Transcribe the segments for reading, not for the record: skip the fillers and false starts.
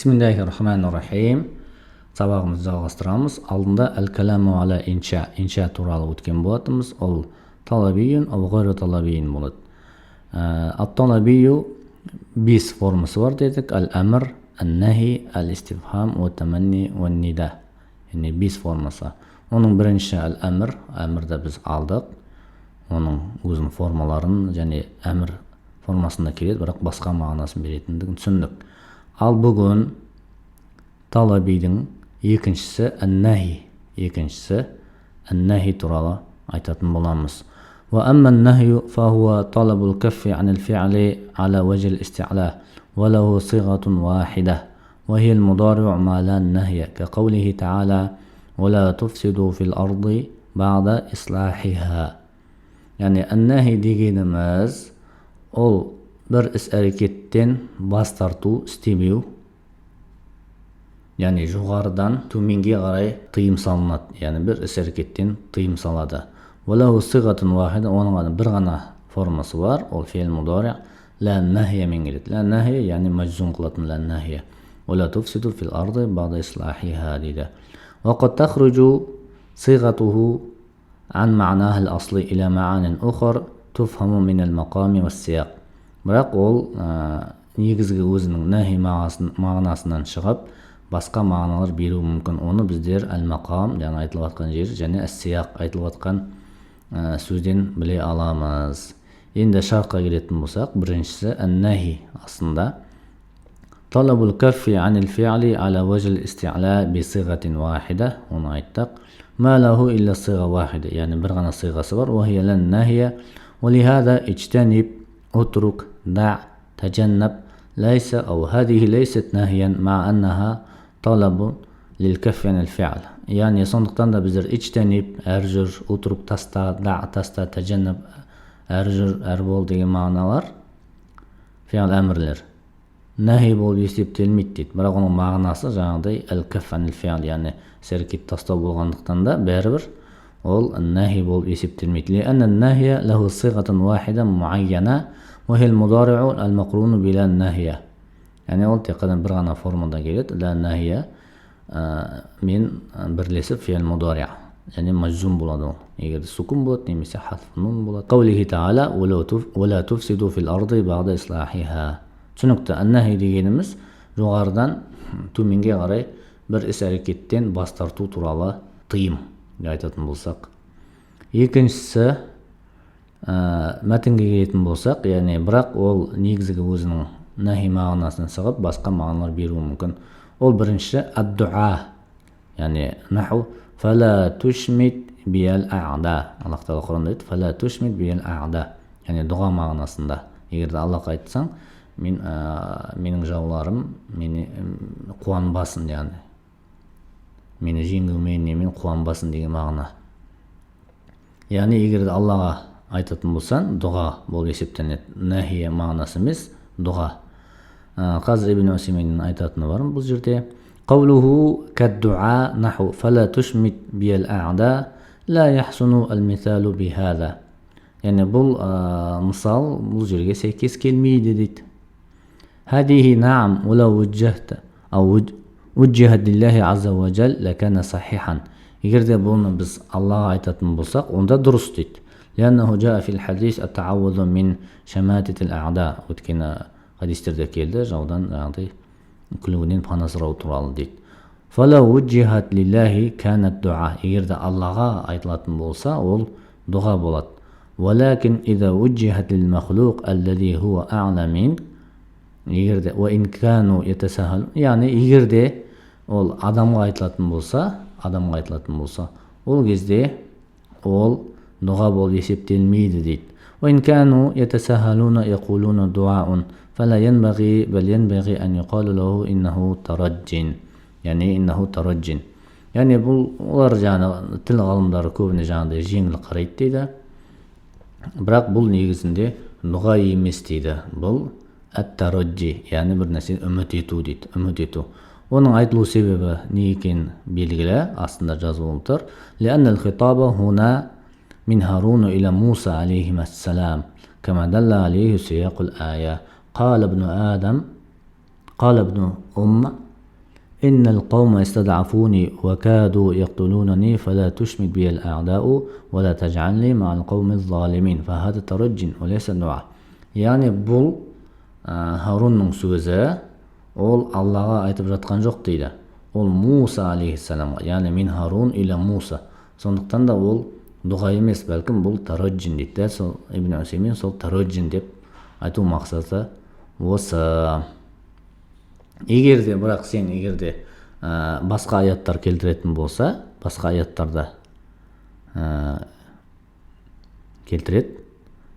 Бисмиллахи. Сабағымызды жалғастырамыз. Алдында әл-каламу ала инша, инша туралы өткен болатынбыз. Ол талабиюн, ал ғайру талабиюн болады. Ат-талабию бес формасы бар дедік: әл-әмр, ән-нахи, әл-истифхам, уа таманни, уа нида. Яғни бес формасы. Оның бірінші әл-әмр, әмірді біз алдық. Оның өзінің формаларын және әмір формасында келеді, бірақ басқа мағынасын беретіндігін түсіндік. Ал бүгін талабидің екіншісі ән-нахи, екіншісі ән-нахи туралы айтатын боламыз. وأما النهي فهو طلب الكف عن الفعل على وجه الاستعلاء، وله صيغة واحدة وهي المضارع ما لا النهي، كقوله تعالى: ولا تفسدوا في الأرض بعد إصلاحها. Яғни ән-нахи дегеніміз ол бір іс әрекеттен бас тарту, істемеу, яғни жоғарыдан төменге қарай тыйым салынады, яғни бір іс әрекеттен тыйым салады. Оның ғана бір ғана формасы бар, ол фе'л мудари ла нахиямен келеді. Ла нахия, яғни мажзум қылатын ла нахия. ولا تفسدوا في الأرض بعد إصلاحها дейді. وقد تخرج صيغته عن معناها الأصلي إلى معان أخر تفهم من المقام والسياق. Бірақ ол негізгі өзінің нахи мағынасынан шығып, басқа мағыналар беруі мүмкін. Оны біздер әл-мақам, яғни айтылып жатқан жер, және әс-сияқ, айтылып жатқан сөзден біле аламыз. Енді шартқа келетін болсақ, біріншісі ән-нахи астында طلب الكف عن الفعل على وجه الاستعلاء بصيغة واحدة، оны айттық. ما له إلا صيغة واحدة، яғни бір ғана сиғасы бар، وهي لا الناهية. ولهذا اجتنب، اترك، دع، تجنب ليس أو هذه ليست نهيا مع أنها طلب للكف عن الفعل. Яғни сондықтан да біздер اجتنب әрі жүр, اترك таста, دع таста, تجنب әрі жүр, әрі бол деген мағыналар фиғл әмірлер нәхи болып есептелмейді дейді. Бірақ оның мағынасы жаңағыдай әл каф анил фиғл, яғни іс әрекет тастау болғандықтан да, бәрібір ол нәхи болып есептелмейді. لأن النهي له صيغة واحدة معينة وهي المضارع المقرون بلا الناهية. Яғни ол тек қана бір ғана формада келеді, ла нахия мен бірлесіп фиғл мудари, және мажзум болады ол, егер сукун болады немесе хатф нун болады. قوله تعالى: ولا تفسدوا في الأرض بعد إصلاحها. Түсінікті, ән-нахи дегеніміз жоғарыдан төменге қарай бір іс әрекеттен бас тарту туралы тыйым деп айтатын болсақ. Екіншісі мәтінге келетін болсақ, яғни бірақ ол негізгі өзінің нахи мағынасынан шығып, басқа мағыналар беруі мүмкін. Ол бірінші ад-дуа, яғни наху фала тушмит биал аъда. Аллах тағала Құранда айтады: фала тушмит биал аъда, яғни дұға мағынасында. Егер де Аллахқа айтсаң, мен менің жауларым мені қуанбасын, яғни мені жеңумен немен қуанбасын деген мағына. Яғни егер де Аллаға айтатын болсаң, дұға болып есептелінеді, нахия мағынасы емес, дұға. Қазір Ибн Усейминнің айтатыны бар бұл жерде: قوله كالدعاء نحو فلا تشمت بي الأعداء لا يحسن المثال بهذا. Яғни бұл мысал бұл жерге сәйкес келмейді дейді. هذه نعم، ولو وجهت أو وجهت لله عز وجل لكان صحيحا. Егер де бұны біз Аллаға айтатын болсақ, онда дұрыс дейді. لأنه جاء في الحديث التعوذ من شماتة الأعداء. Өйткені хадистерде келді жаудан жаңағыдай күлуінен пана сұрау туралы дейді. فلو وجهت لله كانت دعاء. Егер де Аллаға айтылатын болса, ол дұға болады. ولكن إذا وجهت للمخلوق الذي هو أعلى منك، егер де وإن كانوا يتساهل، яғни егер де ол адамға айтылатын болса, адамға айтылатын болса, ол кезде ол дұға болып есептелмейді дейді. وإن كانوا يتساهلون يقولون دعاء فلا ينبغي، بل ينبغي أن يقال له إنه ترج، яғни إنه ترج. Яғни бұл олар жаңағы тіл ғалымдары көбіне жаңағыдай жеңіл қарайды дейді, бірақ бұл негізінде дұға емес дейді. Бұл әт-тараджи, яғни бір нәрсені үміт ету дейді, үміт ету. Оның айтылу себебі не екені белгілі, астында жазылып тұр: لأن الخطاب هنا من هارون إلى موسى عليهما السلام كما دل عليه سياق الآية. قال ابن آدم، قال ابن أم إن القوم استضعفوني وكادوا يقتلونني فلا تشمت بي الأعداء ولا تجعلني مع القوم الظالمين فهذا ترج وليس دعاء. Яғни бұл Харунның сөзі, ол Аллаға айтып жатқан жоқ дейді. Ол Муса алейхиссаламға, яғни мен Харун или Муса. Сондықтан да ол дұға емес, бәлкім бұл тараджин дейді. Дәл сол Ибн Усеймин сол тараджин деп айту мақсаты осы. Егер де, бірақ сен егер де басқа аяттар келтіретін болса, басқа аяттарда келтіреді.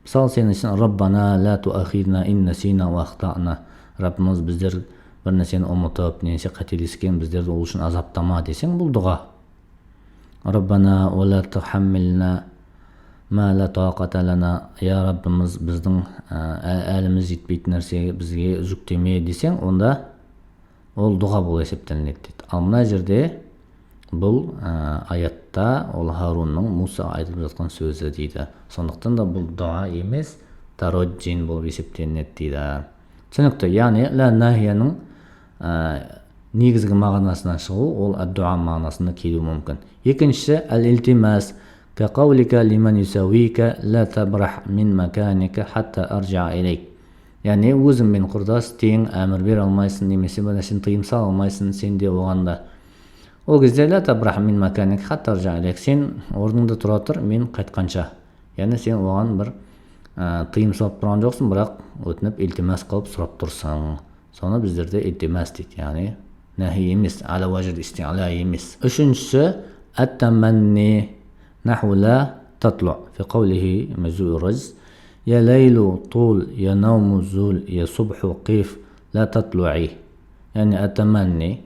Мысалы, сен үшін Раббана ла туахидна ин насина уа ахтана. Раббымыз, біздер бір нәрсені ұмытып, немесе қателескен, біздерді ол үшін азаптама десең, бұл дұға. Раббана уа ла тухаммилна ма ла тақата лана. Я Раббымыз, біздің әліміз жетпейтін нәрсеге бізге жүктеме десең, онда ол дұға болып есептелінеді дейді. Ал мына жерде бұл аятта ол Харунның Муса айтып жатқан сөзі дейді. Сондықтан да бұл дұға емес, тароджин болып есептелінеді дейді. Түсінікті, яғни ла нахияның негізгі мағынасынан шығу, ол ад-дуа мағынасында келуі мүмкін. Екіншісі әл-илтимас, кақаулика лиман юсауика ла табрах мин маканика хатта аржа илейк. Яғни өзіңмен құрдас, тең әмір бере алмайсың, немесе бір нәрсені тыйым сала алмайсың, сен де оған да. Ол кезде ла табрах мин маканик хатта аржа илейк. Сен орныңда тұра тұр, мен қайтқанша. Яғни сен оған бір тыйым салып тұрған жоқсың, бірақ өтініп илтимас қылып сұрап тұрсың. Соны біздерде илтимас дейді, яғни нәхи емес, ала уажид истиала емес. Үшіншісі ат-таманни, наху ла татлу фи қаулихи мазу раз я лейлу тул я науму зул я субху қиф ла татлуи. Яғни ат-таманни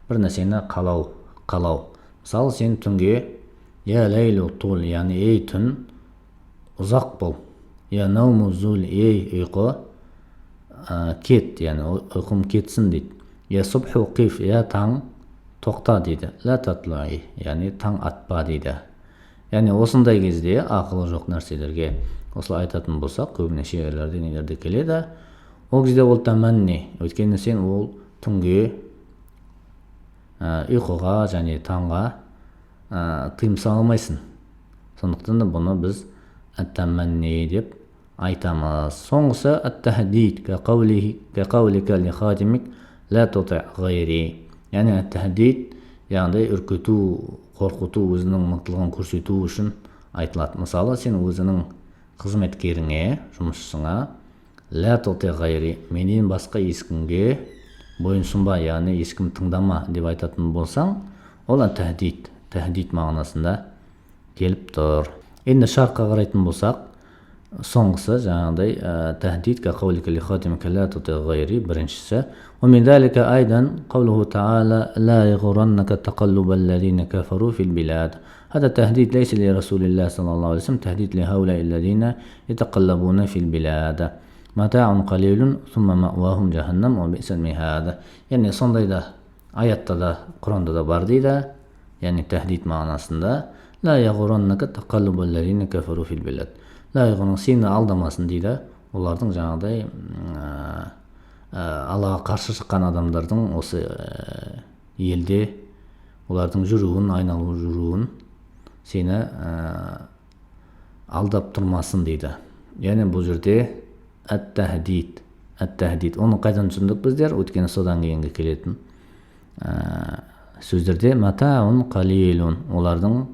бір нәрсені қалау, қалау. Мысалы, сен түнге я лейлу тул, яғни ей түн ұзақ бол, я науму зул, ей ұйқы кет, яғни ұйқым кетсін дейді. Я субху қиф, я таң тоқта дейді. Ла татлуи, яғни таң атпа дейді. Яғни осындай кезде ақылы жоқ нәрселерге осылай айтатын болсақ, көбіне шежірелерде нелерде келеді. Ол кезде ол таманни, өйткені сен ол түнге, ұйқыға және таңға тыйым сала алмайсың. Сондықтан да бұны біз ат-таманни деп айтамыз. Соңғысы ат-тахдид, кақаулика ли хадимик ла тути ғайри. Яғни ат-тахдид, яғни үркіту, қорқыту, өзінің мықтылығын көрсету үшін айтылады. Мысалы, сен өзінің қызметкеріңе, жұмысшыңа ла тути ғайри, менен басқа ешкімге бойынсұнба, яғни ешкім тыңдама деп айтатын болсаң, ол ат-тахдид, тахдид мағынасында келіп тұр. Енді шартқа қарайтын болсақ, соңғысы жаңағыдай тахдид кақаулика ли хатимика ла тути ғайри, біріншісі. Уа мин залика айдан қаулуху таала ла яғураннака тақаллубал лазина кафару фил билад. Хаза тахдид лейса ли расулиллах саллаллаху алейхи вассалам, тахдид ли хаула аллазина ятақаллабуна фил билад. Матаун қалилун сумма ма'вахум жаханнам уа би'сал михад. Яғни сондай да аятта да, Құранда да бар дейді. Яғни тахдид мағынасында ла яғураннака тақаллубал лазина кафару фил билад. Ла яғураннака, сені алдамасын дейді. Олардың жаңағыдай, Аллаға қарсы шыққан адамдардың осы елде олардың жүруін, айналу жүруін сені алдап тұрмасын дейді. Яғни бұл жерде ат-тахдид, ат-тахдид. Оны қайдан түсіндік біздер? Өйткені содан кейінгі келетін сөздерде матаун қалилун, олардың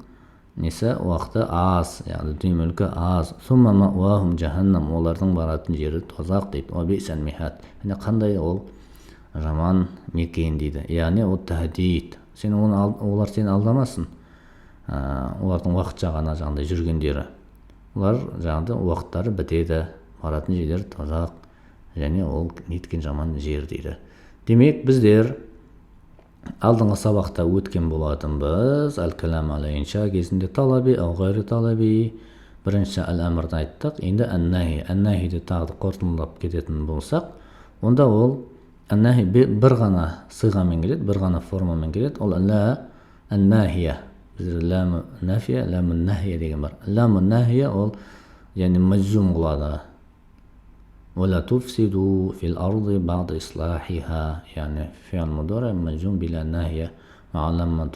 несі уақыты аз, яғни дүние мүлкі аз. Сумма ма'вахум жаханнам, олардың баратын жері тозақ дейді. Уа би'сал михад, яғни қандай ол жаман мекен дейді. Яғни ол тахдид. Сен оны олар сені алдамасын. Олардың уақытша ғана жаңағыдай жүргендері. Олар жаңағыдай уақыттары бітеді, баратын жерлері тозақ, және ол неткен жаман жер дейді. Демек, біздер алдыңғы сабақта өткен болатынбыз. Әл-калам аля инша кезінде талаби, ау ғайри талаби. Бірінші әл-әмірді айттық. Енді ән-нахи. Ән-нахиді тағы да қорытындылап кететін болсақ, онда ол ән-нахи бір ғана сиғамен келеді, бір ғана формамен келеді. Ол ла ән-нахия. Бізде ләму нафия, ләму нахия деген бар. Ләму нахия ол яғни мажзум қылады. ولا تفسدوا في الأرض بعد إصلاحها، яғни فعل مضارع مجزوم بلا الناهية وعلامة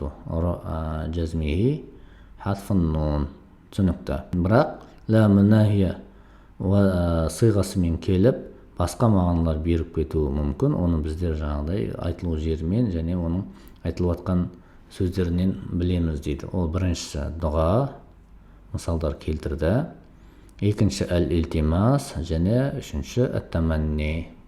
جزمه حذف النون. Түсінікті. Бірақ ләм нахия сиғасымен келіп, басқа мағыналар беріп кетуі мүмкін. Оны біздер жаңағыдай айтылу жерімен және оның айтылып жатқан сөздерінен білеміз дейді. Ол біріншісі дұға, мысалдар келтірді, екінші әл илтимас және үшінші әт таманни.